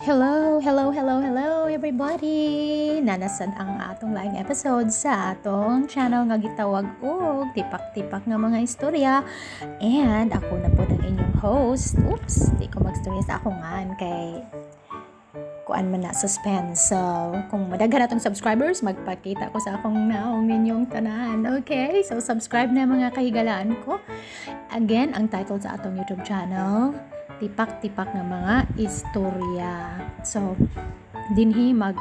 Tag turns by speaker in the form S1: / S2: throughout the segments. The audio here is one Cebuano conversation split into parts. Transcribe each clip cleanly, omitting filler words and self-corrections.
S1: Hello, hello, hello, hello, everybody! Naa na sad ang atong laing episode sa atong channel nga gitawag og Tipak-Tipak nga Mga Istorya. And ako na po ang inyong host. Oops, di ko magstorya sa akong ngan kay kuan man na, suspense. So, kung madaghan atong subscribers, magpakita ko sa akong naong ninyong tanan. Okay? So, subscribe na, mga kahigalaan ko. Again, ang title sa atong YouTube channel, Tipak-Tipak nga Mga Istorya. So, dinhi mag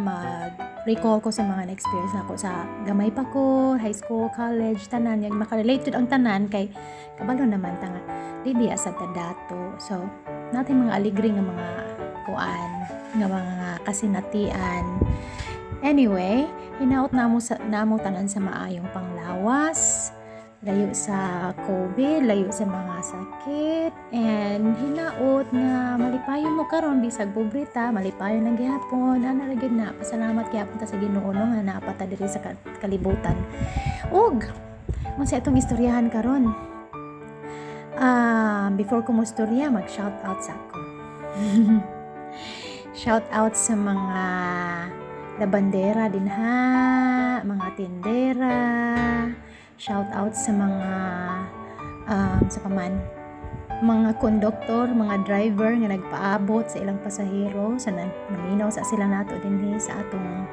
S1: mag recall ko sa mga na-experience nako sa gamay pa ko, high school, college, tanan, yung makarelate jud ang tanan kay kabalo naman ta nga di biya sa dato. So, natin mga aligre nga mga kuan, nga mga kasinatian. Anyway, hinaot namo sa namo tanan sa maayong panglawas, layo sa COVID, layo sa mga sakit, and hinaot nga malipayon mo karon bisag pobre ta, malipayon lang gihapon. Ana ra gyud na, pasalamat gihapon ta sa Ginoo, no, nga naa pa ta diri sa kalibutan. Ug unsa itong istoryahan karon? Before ko mo istorya, mag shout out sa ako. Shout out sa mga labandera dinha, mga tindera, shout out sa mga sa paman mga konduktor, mga driver nga nagpaabot sa ilang pasahero sa naminaw sa sila nato dinhi sa atong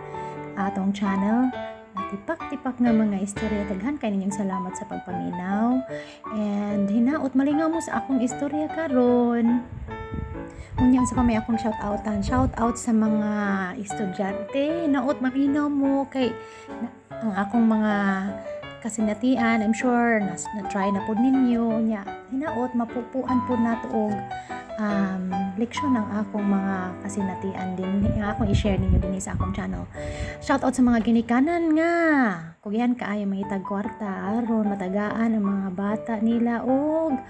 S1: atong channel na Tipak-Tipak nga Mga Istorya. Daghan kay ninyong salamat sa pagpaminaw and hinaot malingaw mo sa akong istorya karon. Unya, sa pa may akong shout outan? Shout out sa mga estudyante. Hinaot maminaw mo kay ang akong mga kasinatian, I'm sure na try na pod ninyo nya. Hinaot mapupuan pod nato og leksyon ang akong mga kasinatian din ang akong i-share ninyo din sa akong channel. Shout out sa mga ginikanan nga kugihan kaayo mangitag kwarta aron matagaan ang mga bata nila og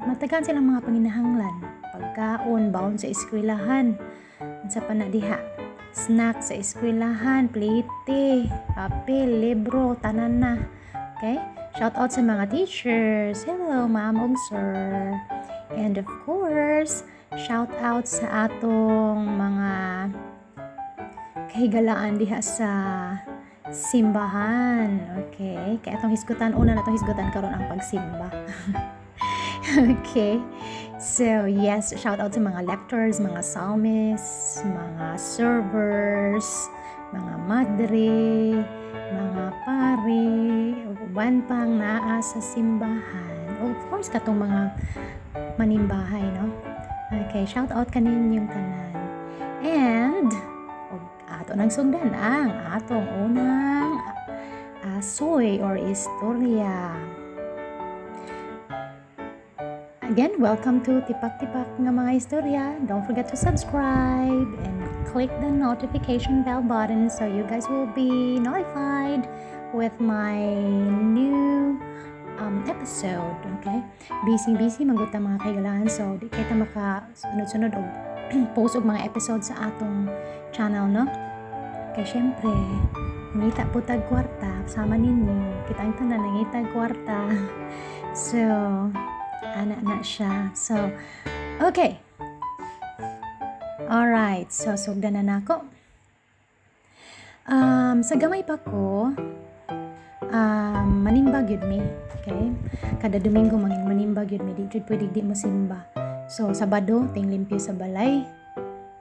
S1: matagaan silang mga panginahanglan, pagkaon, baon sa eskwelahan, unsa pa na diha, snack sa eskwelahan, plate, papel, libro, tanan na. Okay? Shout out sa mga teachers. Hello, ma'am ug sir. And of course, shout out sa atong mga kahigalaan diha sa simbahan. Okay? Kaya atong hisgutan, una na atong hisgutan karon ang pagsimba. Okay. So, yes, shout out sa mga lectors, mga psalmists, mga servers, mga madre, mga pari, ug uban pang naa sa simbahan. Of course, katong mga manimbahay, no? Okay, shout out kaninyong tanan. And, ug ato nang sugdan ang atong unang asoy or istorya. Again, welcome to Tipak-Tipak nga Mga Istorya. Don't forget to subscribe and click the notification bell button so you guys will be notified with my new episode. Okay? Busy-busy man gud ta, mga kahigalaan, so di kita maka sunod-sunod og post og mga episode sa atong channel, no? Kay syempre, nangita po tag kwarta sama ninyo. Kita ang tanan nangita kwarta. So, ana na siya. So, okay. Alright. So, sugdan na nako. Sa gamay pa ko, manimba gyud mi. Okay? Kada Domingo mangin manimba gyud mi. Di jud pwede di mo simba. So, Sabado, ting limpyo sa balay.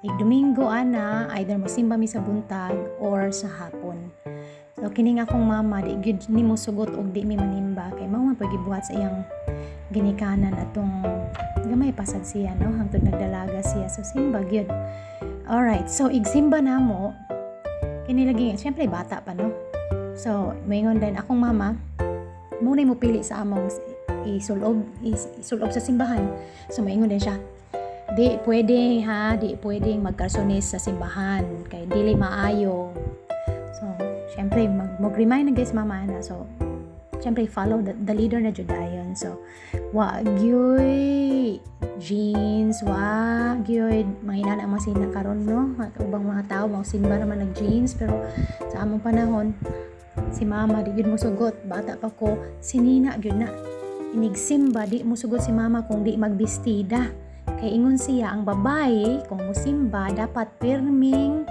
S1: Ig Domingo ana, either mo simba mi sa buntag or sa hapon. So, kining akong mama, di gyud ni mo sugot og di mi manimba kay mao man pud gibuhat sa iyang ginikanan atong gamay pasad siya, no, hangtod nagdalaga siya. So simba gyud. Alright, so igsimba namo kini lagi, syempre bata pa, no? So moingon din akong mama, mo na mo pili sa among isulob sa simbahan. So moingon din siya, "Di pwede ha, di pwedeng magkalsones sa simbahan kay dili maayo." So syempre mag-remind na guys mama na. So syempre follow the leader na jud dayon. So wa gyuy jeans, wa gyuy mga inana ang masina karon, no? Ubang mga tao mo simba naman nag jeans, pero sa among panahon si mama di gyud mo sugot. Bata pa ko, sinina gyud na. Inigsimba, di mo sugot si mama kung di magbistida. Kay ingon siya, ang babae kung musimba dapat pirming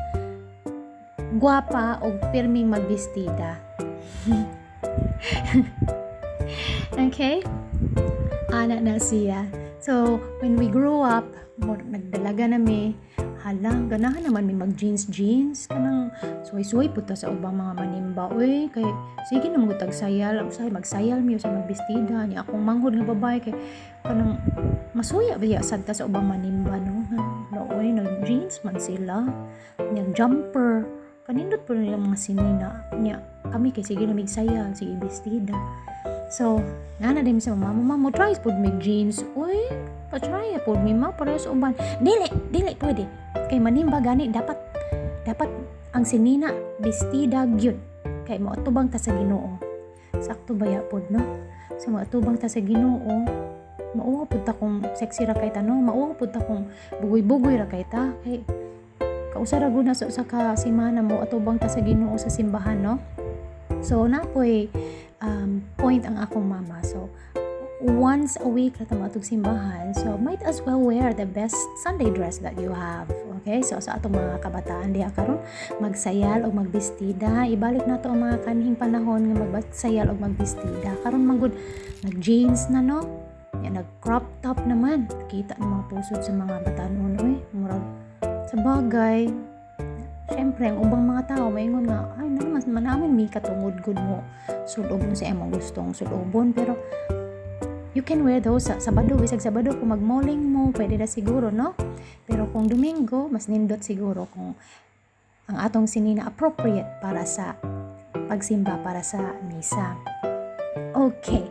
S1: gwapa o pirming magbistida. Okay? Ana na siya. So, when we grew up, nagdalaga na mi, hala, ganahan naman mi mag jeans jeans kanang suway-suway pud ta sa ubang mga manimba, uy, kay sige na magutag sayal, usahay magsayal mi, usahay magbistida ni akong manghod nga babae, kay kanang masuya ba sad ta sa ubang manimba, no? No, uy, nag jeans man sila, nag jumper, kanindot po nila mga sinina niya. Kami kay sige na migsayal, sige bestida. So nga na din sa mama, "Mama, mo try pud mig jeans, uy, pa-try pud mi, ma, pareho sa uban." "Dili, dili pwede, kay manimba gani dapat ang sinina bestida gyud, kay moatubang ta sa Ginoo." Sakto baya pod, no? So moatubang ta sa Ginoo, mauwa pud ta kung sexy ra kay ta, no? Mauwa pud ta kung bugoy-bugoy ra kay ta, kay kausa ra gud na sa usa ka semana mo atubang ta sa Ginoo sa simbahan, no? So napoy point ang akong mama. So once a week ra ta moadtog simbahan, so might as well wear the best Sunday dress that you have, okay? So sa atong mga kabataan diha karon, magsayal og magbistida. Ibalik nato ang mga kanhing panahon nga magsayal og magbistida. Karon man gud nag jeans na, no? Ya, nag crop top naman, kita ng mga pusod sa mga batanon, uy. Murag sa bagay, syempre ang ubang mga tao maingon nga, "Ay, na naman manamin mi katungod gud mo sulob mo sa imong gustong sulobon." Pero you can wear those sa Sabado, bisag Sabado kung magmoling mo, pwede na siguro, no? Pero kung Domingo, mas nindot siguro kung ang atong sinina appropriate para sa pagsimba, para sa misa. Okay,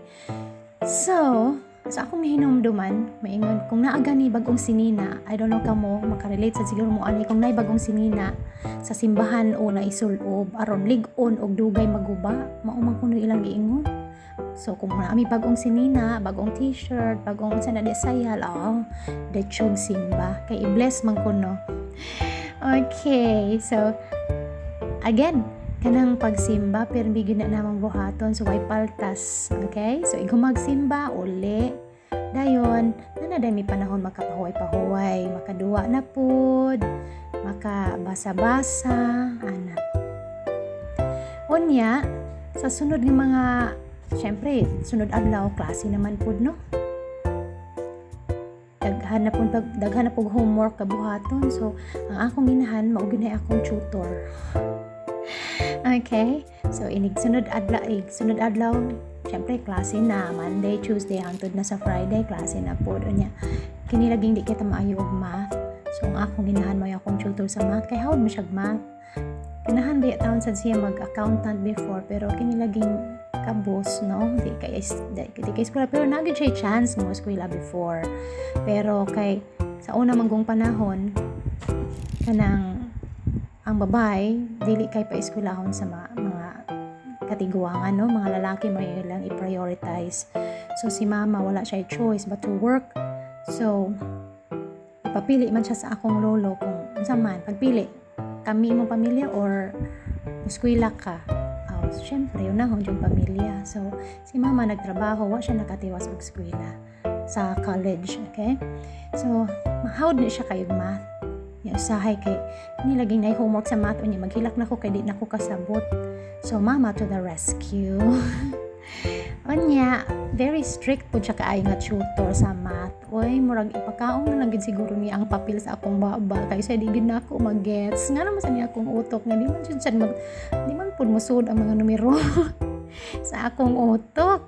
S1: so sa akong nahinumduman, maingon kung naa gani bagong sinina, I don't know kamo, makarelate sa siguro mo ani, kung naay bagong sinina sa simbahan o na isulob aron lig-on og dugay maguba, mao man kuno ilang giingon. So kung naa mi bagong sinina, bagong t-shirt, bagong sa na di sayal, oh, detsog simba kay i-bless man kuno. Okay, so again, kanang pagsimba pirmi gyud na namang buhaton, so way paltas. Okay, so igo magsimba uli, dayon na na mi panahon makapahuway-pahuway, makaduwa na pud, makabasa-basa ana. Unya sa sunod nga mga, syempre sunod adlaw klase naman pud, no? Daghan na pud homework kabuhaton. So ang akong inahan mao gyud akong tutor. Okay? So inig sunod adlaw, eh, sunod adlaw syempre klase na, Monday, Tuesday hangtod na sa Friday klase na pod. Unya kini laging di kita maayo og math. So ang akong inahan mo akong tutor sa math, kay hawod mo siya math. Ganahan ba taon sad siya mag-accountant before, pero kini laging kabos, no? Di kay eskwela, pero naa gyud siya chance mo eskwela before. Pero kay sa una manggong panahon, kanang ang babae dili kay paeskwelahon sa mga katiguangan, no? Mga lalaki may lang i-prioritize. So si mama, wala siya choice but to work. So ipapili man siya sa akong lolo kung unsa man pagpili, kami imong pamilya or eskwela ka. Oh, syempre unahon yung pamilya. So si mama nagtrabaho, wa siya nakatiwas og eskwela sa college. Okay, so mahawd ni siya kayog math. Nya usahay kay ni laging nay homework sa math, unya maghilak na ko kay di na ko kasabot. So mama to the rescue. Unya very strict po siya kaayo nga tutor sa math. Oy, murag ipakaon na lang gid siguro niya ang papel sa akong baba kay sa di gid na ako magets. Nga naman sa niya akong utok nga di man pud mosud ang mga numero sa akong utok.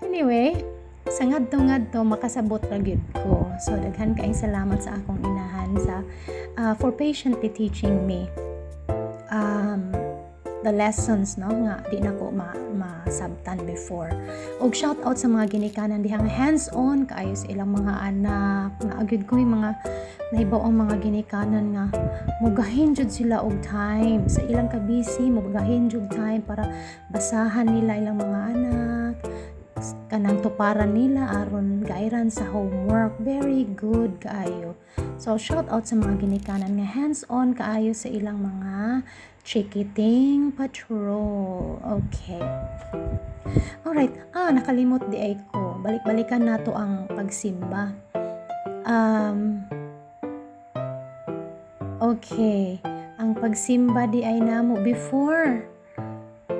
S1: Anyway, sa ngadto-ngadto makasabot ra gyud ko. So daghan kaayong salamat sa akong inahan sa for patiently teaching me the lessons, no, nga di na ko masabtan before. Og shout out sa mga ginikanan diha nga hands-on kaayo sa ilang mga anak. Naa gyud ko yung mga nahibaw ang mga ginikanan nga mugahin jud sila og time sa ilang ka-busy, mugahin jud time para basahan nila ilang mga anak, kanang tuparan nila aron gairan sa homework. Very good kaayo. So shout out sa mga ginikanan nga hands-on kaayo sa ilang mga chikiting patrol. Okay, alright. Ah, nakalimot di ay ko. Balik-balikan nato ang pagsimba. Okay, ang pagsimba diay namo before,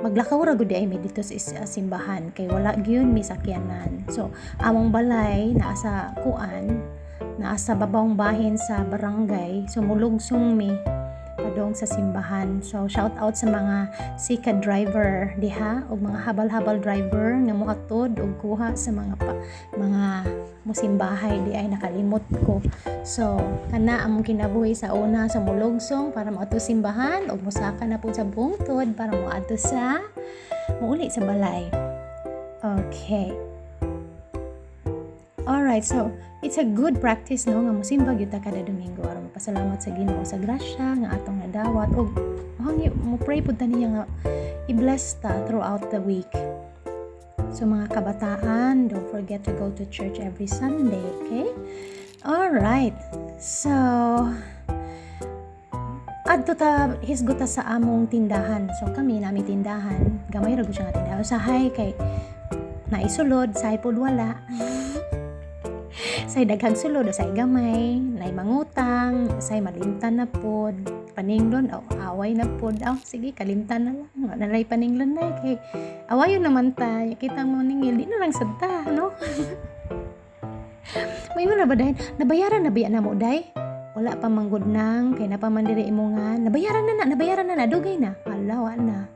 S1: maglakaw ra gud diay mi dito sa simbahan kay wala gyud mi sakyanan. So among balay naa sa kuan, naa sa babawng bahin sa barangay. So mulugsong mi padong sa simbahan. So shout out sa mga sika driver diha og mga habal-habal driver nga mohatod og kuha sa mga pa, mga musimbahay diay, nakalimot ko. So kana among kinabuhi sa una, sa mulugsong para moadto simbahan ug mosaka na pud sa bungtod para moadto sa muuli sa balay. Okay. Alright, so it's a good practice, no, nga mosimba gyud ta kada Domingo aron mapasalamat sa Ginoo sa grasya nga atong nadawat ug mohangyo, mo pray pud ta niya nga i-bless ta throughout the week. So mga kabataan, don't forget to go to church every Sunday, okay? Alright. So adto ta, hisgot ta sa among tindahan. So kami nami tindahan, gamay ra gud siya nga tindahan. Usahay kay naisulod, sahay pod wala. Say daghang sulod, say gamay, nay mangutang, say malimtan na pod, paninglon, oh, away na pod. Oh, sige, kalimtan na lang. Nalay paninglon na kay awayon naman ta. Kita mo ningil, di na lang sad ta, no? May na ba dahil? Nabayaran na ba na mo, day? Wala pa manggod nang, kay napaman diri imo nga, nabayaran na na, nabayaran na na, dugay na. Hala, wa na.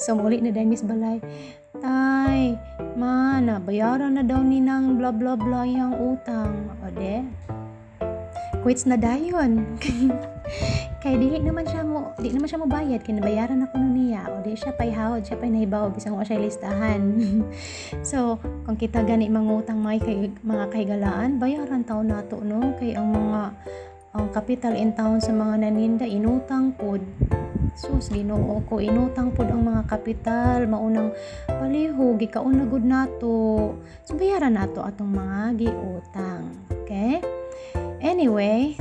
S1: So, muli na dahil Miss Balay. Tay, ma, nabayaran na daw ni nang blah blah blah yung utang. O de, quits na dayon. Kay dili naman siya mo bayad kay nabayaran ako nun niya. O di siya pay hawod, siya pay nahibaw bisan wa siya listahan. So, kung kita gani mangutang may kay mga kahigalaan, bayaran taon nato, no, kay ang mga ang kapital in town sa mga naninda inutang pod. Sus, Ginoo ko, inutang pod ang mga kapital, maunang palihog gikaon na gud nato. So bayaran nato atong mga giutang. Okay? Anyway,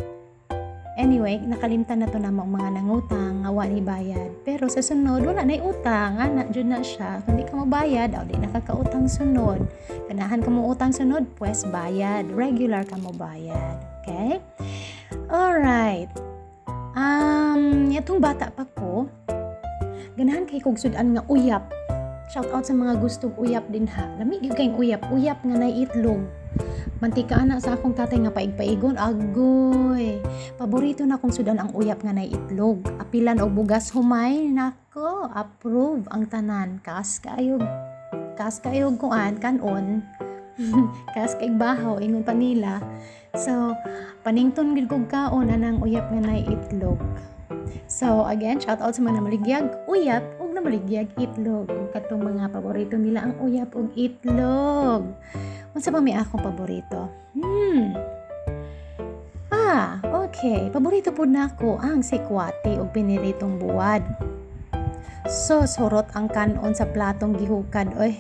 S1: nakalimtan na to na mga nangutang nga wa ni bayad. Pero sa sunod wala nay utang, ana jud na siya. Kung di ka mobayad, aw di na ka kautang sunod. Ganahan ka mo utang sunod, pues bayad. Regular ka mo bayad. Okay? Alright. Itong bata pa ko, ganahan kay kog sud-an nga uyap. Shout out sa mga gustong uyap din ha. Lami gyud kayong uyap, uyap nga nay itlog. Mantika ana sa akong tatay nga paigpaigon, agoy. Paborito na kong sudan ang uyap nga nay itlog. Apilan og bugas humay, nako, approve ang tanan. Kas kaayog kuan kanon. Kas kay bahaw ingon pa nila. So, panington gid kog kaon anang uyap nga nay itlog. So, again, shout out sa mga namaligyag uyap ug namaligyag itlog. Ug katong mga paborito nila ang uyap ug itlog. Unsa pa may akong paborito? Ah, okay. Paborito pud nako ang sikwate ug piniritong buwad. So, hurot ang kanon sa platong gihukad. Oy,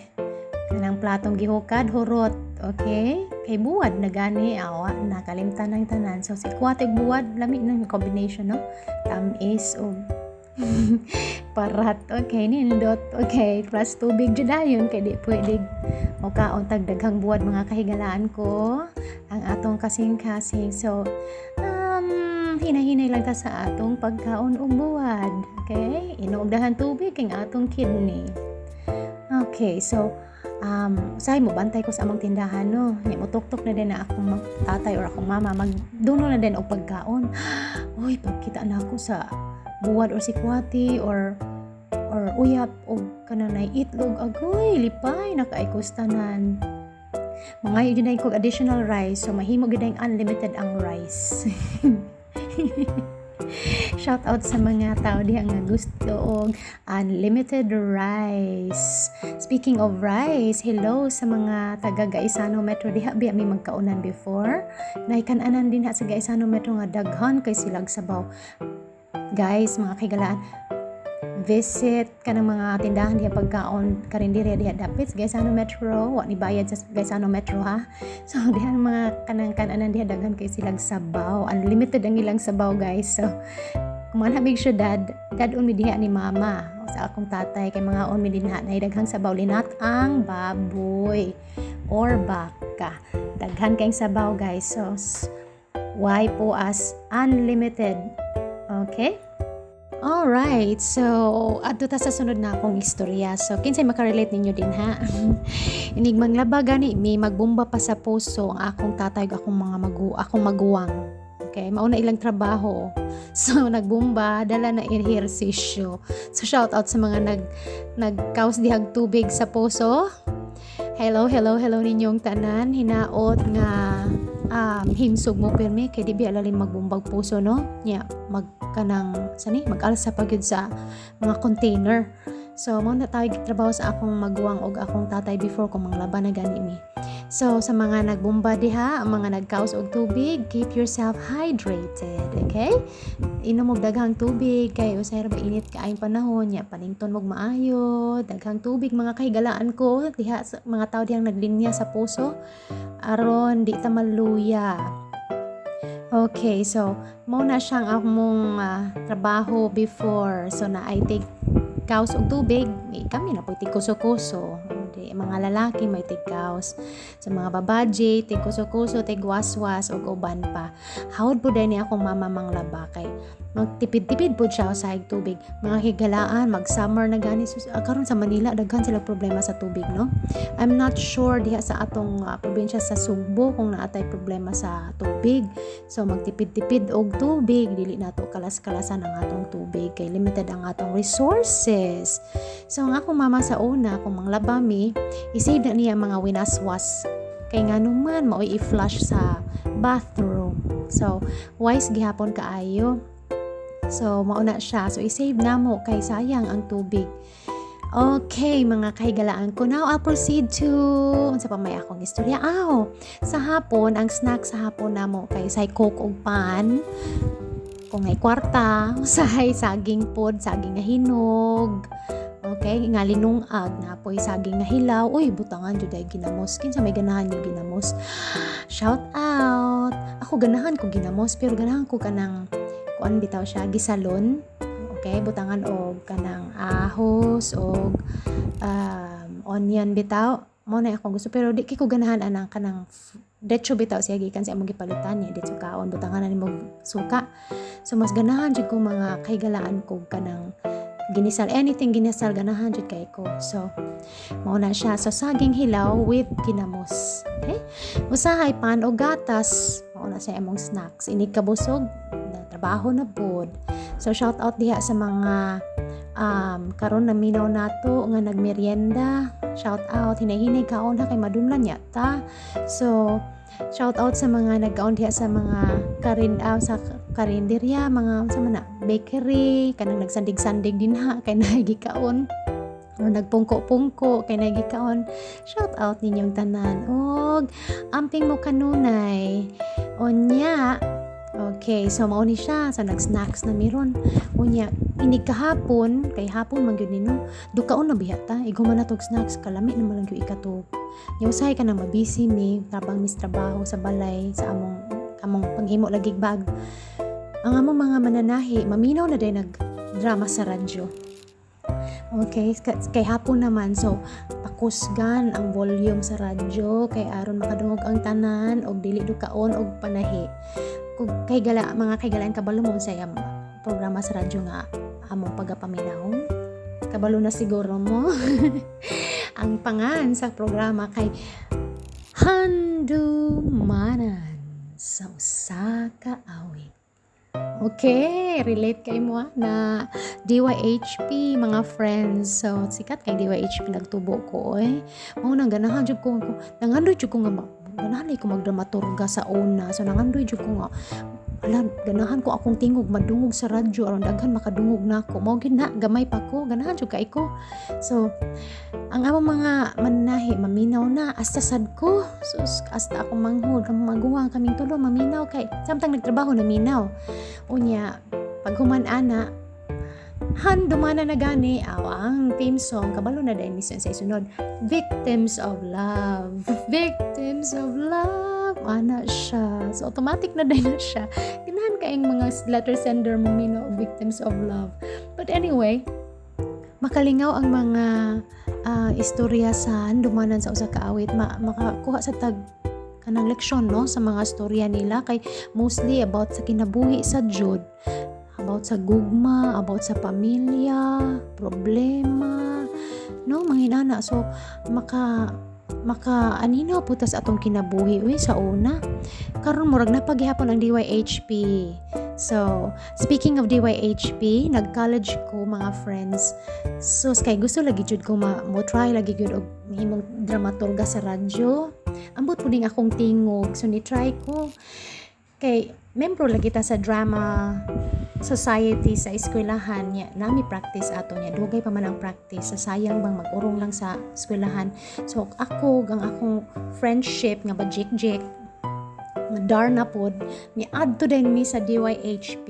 S1: kanang platong gihukad, hurot. Okay? Kay buwad na gani, awa, nakalimtan ng tanan. So, sikwate ug buwad, lami ng combination, no? Tamis ug parat. Okay, nindot. Okay, plus tubig jud dayon kay di pwede o kaon tag daghang buwad, mga kahigalaan ko, ang atong kasing-kasing. So, hinahinay lang ta sa atong pagkaon og buwad. Okay? Inom dahan tubig kay atong kidney. Okay, so usahay mo bantay ko sa among tindahan, no. Nya mo tuktok na din na akong tatay or akong mama, magduno na din og pagkaon. Uy, pagkita na ako sa buwad or sikwati or uyap og kanang nay itlog, agoy, lipay nakaikos tanan. Mangayo jud kog additional rice, so mahimo gyud ang unlimited ang rice. Shout out sa mga tao diha nga gusto og unlimited rice. Speaking of rice, hello sa mga taga Gaisano Metro diha, biya may magkaunan before. Nahikan-anan din ha sa Gaisano Metro nga daghan kay silag sabaw. Guys, mga kahigalaan, visit ka ng mga tindahan diha, pagkaon karinderya diha dapit sa Gaisano Metro. Wa ni bayad sa Gaisano Metro ha. So diha ang mga kanang kananan diha, daghan kay silag sabaw, unlimited ang ilang sabaw, guys. So kung manhamig syudad, dad-on mi diha ni mama o sa akong tatay kay mga on mi dinha na daghang sabaw, linat ang baboy or baka, daghan kayong sabaw, guys. So Way puas, unlimited. Okay? Alright, so adto ta sa sunod na akong istorya. So kinsay makarelate ninyo din ha? Inig manglaba gani mi, magbumba pa sa puso ang akong tatay ug akong mga akong maguwang. Okay, mauna ilang trabaho. So nagbumba, dala na ehersisyo. So shout out sa mga nagkaus dihag tubig sa puso. Hello, hello, hello ninyong tanan. Hinaot nga himsog mo pirmi kay di biya lalim magbumbag puso, no? Nya mag kanang sani mag-alsa pa gyud sa mga container. So mao na tayo trabaho sa akong maguwang og akong tatay before kung manglaba na gani mi. So sa mga nagbumba diha, ang mga nagkaus og tubig, keep yourself hydrated, okay? Inom og daghang tubig kay usahay ra ba init kaayong panahon nya, panington mog maayo, daghang tubig, mga kahigalaan ko diha sa mga tao dihang naglinya sa puso aron di ta maluya. Okay, so mao na siyang among trabaho before. So naay tig kaus og tubig, eh, kami na po tig kuso-kuso. Di, mga lalaki may tig kaus. Sa mga babaye, tig kuso-kuso, tig waswas ug uban pa. Hawd po ni akong mama manglaba kay magtipid-tipid po siya sa tubig. Mga higalaan, mag-summer na gani sus, karon sa Manila daghan sila problema sa tubig, no? I'm not sure diha sa atong probinsya sa Sugbo kung naatay problema sa tubig. So magtipid-tipid og tubig, dili nato kalas-kalasan ang atong tubig kay limited ang atong resources. So ang akong mama sa una kung manglaba mi, i-save na niya mga winaswas kay ngano man maoy i-flush sa bathroom. So wise gihapon kaayo. So mauna siya. So i-save namo kay sayang ang tubig. Okay, mga kahigalaan ko. Now, I'll proceed to unsa pa may akong istorya. Aw, sa hapon, ang snack sa hapon namo kay say Coke ug pan. Kung may kwarta, usahay saging pod, saging nga hinog. Okay, nga linungag na poy saging nga hilaw. Uy, butangan jud ay ginamos. Kinsa may ganahan yung ginamos? Shout out. Ako ganahan ko ginamos pero ganahan ko kanang kuan bitaw siya, gisalon. Okay, butangan og kanang ahos og onion bitaw. Mo na akong gusto pero di kay ko ganahan anang kanang detso bitaw siya gikan sa among gipalitan niya ditso kaon, butangan na nimo suka. So mas ganahan jud ko, mga kahigalaan ko, kanang ginisal, anything ginisal ganahan jud kay ko. So mao na siya. So saging hilaw with ginamos. Okay? Usahay pan o gatas. Mao na siya among snacks. Inig kabusog na trabaho na pod. So shout out diha sa mga karon na minaw nato nga nagmerienda. Shout out, hinay-hinay kaon ha kay madumlan ya ta. So shout out sa mga nagkaon diha sa mga karin sa karinderya, mga sa mana bakery, kanang nagsandig-sandig din ha kay nagikaon or nagpungko-pungko kay nagikaon. Shout out ninyong tanan og amping mo kanunay. Unya, okay, so mao ni siya. So nag-snacks na miron. Unya, inig kahapon, kay hapon man gyud nino, dukaon na biya ta. Igo man na tog snacks, kalami naman lang gyud ikatog. Nya usahay ka na mabisi mi, tabang mis trabaho sa balay, sa among panghimo lagi bag. Ang among mga mananahi, maminaw na din nag drama sa radyo. Okay, kay hapon naman, so pakusgan ang volume sa radyo kay aron makadungog ang tanan og dili dukaon og panahi. Kung kay gala mga kaigalaan, kabalo mo sa programa sa radyo nga among pagapaminaw. Kabalo na siguro mo. Ang pangan sa programa kay Handumanan sa Usa Ka Awit. Okay, relate kay mo na DYHP, mga friends. So sikat kay DYHP nagtubo ko eh. Mao nang ganahan jud ko, nangandoy jud ko nga ganahan ko magdramaturga sa una. So nangandoy jud ko nga ala, ganahan ko akong tingog madungog sa radyo aron daghan makadungog nako. Mao gyud na, gamay pa ko, ganahan jud kay ko. So ang among mga mananahi maminaw na hasta sad ko. Sus, hasta akong manghud, kang maguwang, kaming tulo maminaw kay samtang nagtrabaho naminaw. Unya pag human ana, Handumana na gani aw ang theme song, kabalo na dahil mission sa isunod, Victims of Love, Victims of Love ana siya. So automatic na din na siya, ganahan kaayong mga letter sender mo mino Victims of Love. But anyway, makalingaw ang mga istorya sa Handumanan sa Usa Ka Awit, makakuha sa tag kanang leksyon, no, sa mga storya nila kay mostly about sa kinabuhi sa jud, about sa gugma, about sa pamilya, problema, no, mga inana. So maka aninaw po ta sa atong kinabuhi, uy, sa una. Karon murag napagihapon ang DYHP. So, speaking of DYHP, nag-college ko, mga friends. So, kay gusto lagi jud ko mo try lagi gyud og himong dramaturga sa radyo. Ambot po ding akong tingog. So, ni try ko. Kay membro lagi ta sa drama society sa eskwelahan niya. Nami practice ato niya. Dugay pa man ang practice. Sa sayang bang mag-urong lang sa eskwelahan. So, ako, ang akong friendship nga bajik-jik, nga Darna pod, mi adto din mi sa DYHP.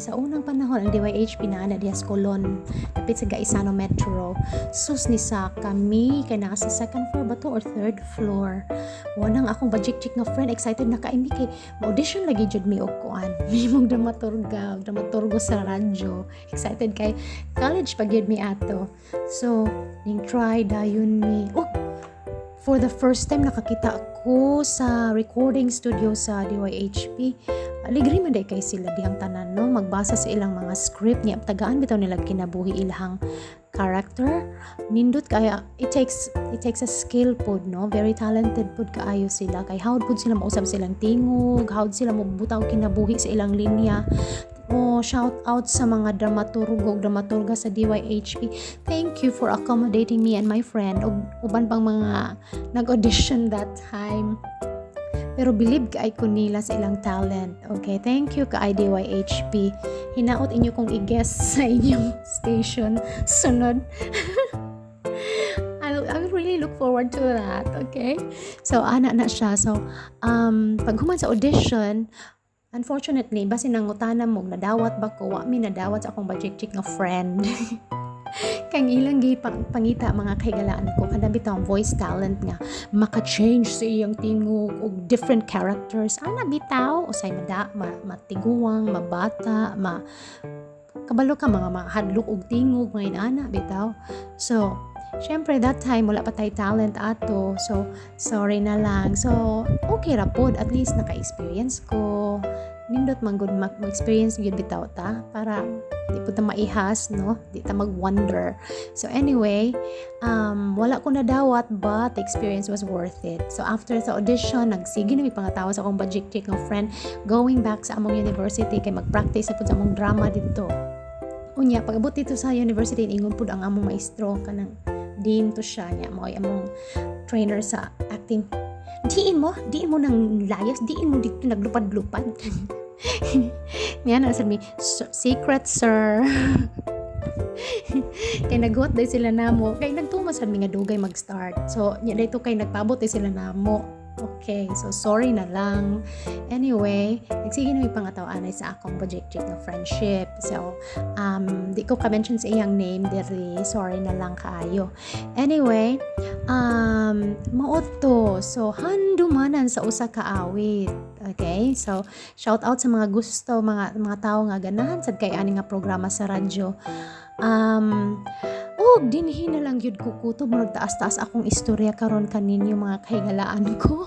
S1: Sa unang panahon, ang DYHP na ana diha sa Colon, dapit sa Gaisano Metro. Sus, ni sa kami kay nasa second floor ba to or third floor. Wanang akong bajik-jik nga friend, excited na kay mi kay ma-audition lagi jud mi og kuan. Mimong dramaturga, dramaturgo sa radyo. Excited kay college pa gyud mi ato. So, ning try dayon mi. Oh, for the first time nakakita ko sa recording studio sa DYHP. Aligri man day kay sila dihang tanan, no, magbasa sa ilang mga script niya. Tagaan bitaw nila kinabuhi ilahang character. Nindot kaya it takes a skill pod, no? Very talented pod kaayo sila kay how pod sila mausab silang tingog, how sila mobutang kinabuhi sa ilang linya. Oh, shout out sa mga dramaturgo ug dramaturga sa DYHP. Thank you for accommodating me and my friend ug uban pang mga nag-audition that time. Pero believe kay ko nila sa ilang talent. Okay, thank you kay DYHP. Hinaot inyo kong i-guest sa inyong station sunod. I will really look forward to that, okay? So, ana na siya. So, pag human sa audition, unfortunately, basin nangutana mo, nadawat ba ko? Wa mi nadawat sa akong bajik-jik nga friend. Kang ilang gi pangita, mga kahigalaan ko, kada bitaw voice talent nga maka-change sa iyang tingog og different characters. Ana bitaw, usay mada, matiguang, mabata, ma kabalo ka mga mahadlok og tingog, mga inana bitaw. So, syempre that time wala pa tay talent ato. So, sorry na lang. So, okay ra pod, at least naka-experience ko. Nindot man gud mo-experience gyud bitaw ta para di po ta maihas, no? Di ta mag-wonder. So anyway, wala ko nadawat but the experience was worth it. So after sa audition, nagsige na mi pangatawa sa akong bajik-jik nga friend going back sa among university kay mag-practice sa pud sa among drama dito. Unya, pag abot dito sa university, ingon pud ang among maestro, kanang dean to siya niya, mo among trainer sa acting. Diin mo nang layas, diin mo dito naglupad-lupad. Niya na sabi, "Secret, sir." Kay naghuot day sila namo. Kay nagtuma sad mi nga dugay mag-start. So, nya dito kay nagpaabot day sila namo. Okay, so sorry na lang. Anyway, nagsige na mi pangataw-anay sa akong bajik-jik nga friendship. So, di ko ka-mention sa iyang name diri. Sorry na lang kaayo. Anyway, mao to. So, handumanan sa usa ka awit. Okay? So, shout out sa mga gusto, mga tao nga ganahan sad kay ani nga programa sa radyo. Og dinhi na lang gyud ko kutob, murag taas-taas akong istorya karon kaninyo, mga kahigalaan ko.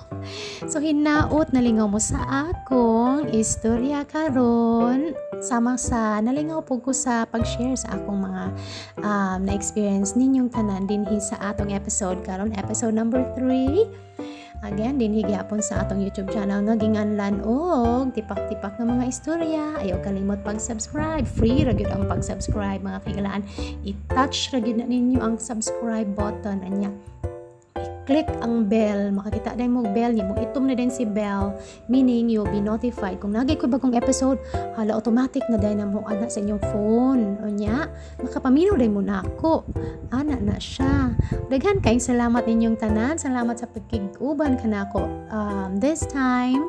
S1: So hinaot nalingaw mo sa akong istorya karon sama sa nalingaw po ko sa pag-share sa akong mga na-experience ninyong tanan dinhi sa atong episode karon, episode number 3. Again, dinhi gihapon sa atong YouTube channel nga ginganlan og Tipak-tipak nga mga istorya. Ayaw kalimot pag-subscribe. Free ra gyud ang pag-subscribe, mga kahigalaan. I-touch ra gyud na ninyo ang subscribe button anya. I-click ang bell, makakita din mo bell niyo, mo itom na din si bell, meaning you'll be notified kung nagay ko bagong episode, hala, automatic na din na mo ana sa inyong phone. Unya, makapaminaw din mo na ako. Ana na siya. Daghan kayong salamat ninyong tanan. Salamat sa pagkig-uban kanako this time.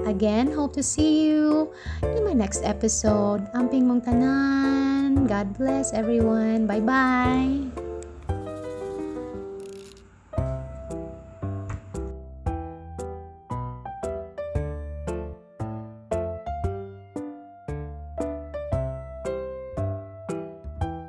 S1: Again, hope to see you in my next episode. Amping mong tanan. God bless everyone. Bye-bye.